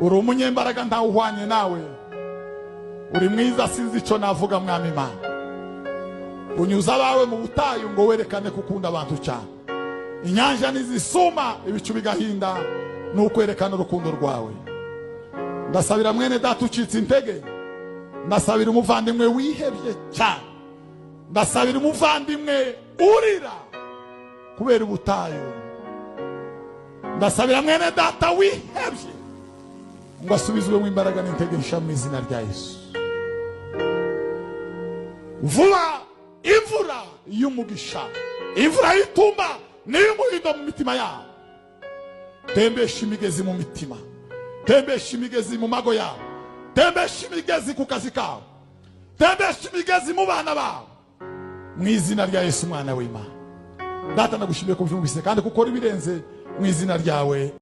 Uri umunyembaraga, ntawe uhwanye nawe. Uri mwiza, sinzi icyo navuga, Mwami Imana. Unyuza abawe mu butayu ngo werekane ko ukunda abantu cyane. Inyanja nizisuma, ibicu bigahinda, ni ukwerekana urukundo rwawe. Ndasabira mwene data ucitse intege, ndasabira umuvandimwe wihebye cyane, ndasabira umuvandimwe urira kubera ubutayu, ndasabira mwene data wihebye ngo asubizwemo imbaraga n'intege nshya mu izina rya Yesu. Vuba imvura y'umugisha, imvura y'itumba n'iy'umuhindo mu mitima yabo. Tembesha imigezi mu mitima, tembesha imigezi mu mago yabo, tembesha imigezi ku kazi kabo, tembesha imigezi mu bana babo, mu izina rya Yesu umwana w'Imana. Data, ndagushimiye ko ubyumvise kandi kuko ibirenze mu izina ryawe.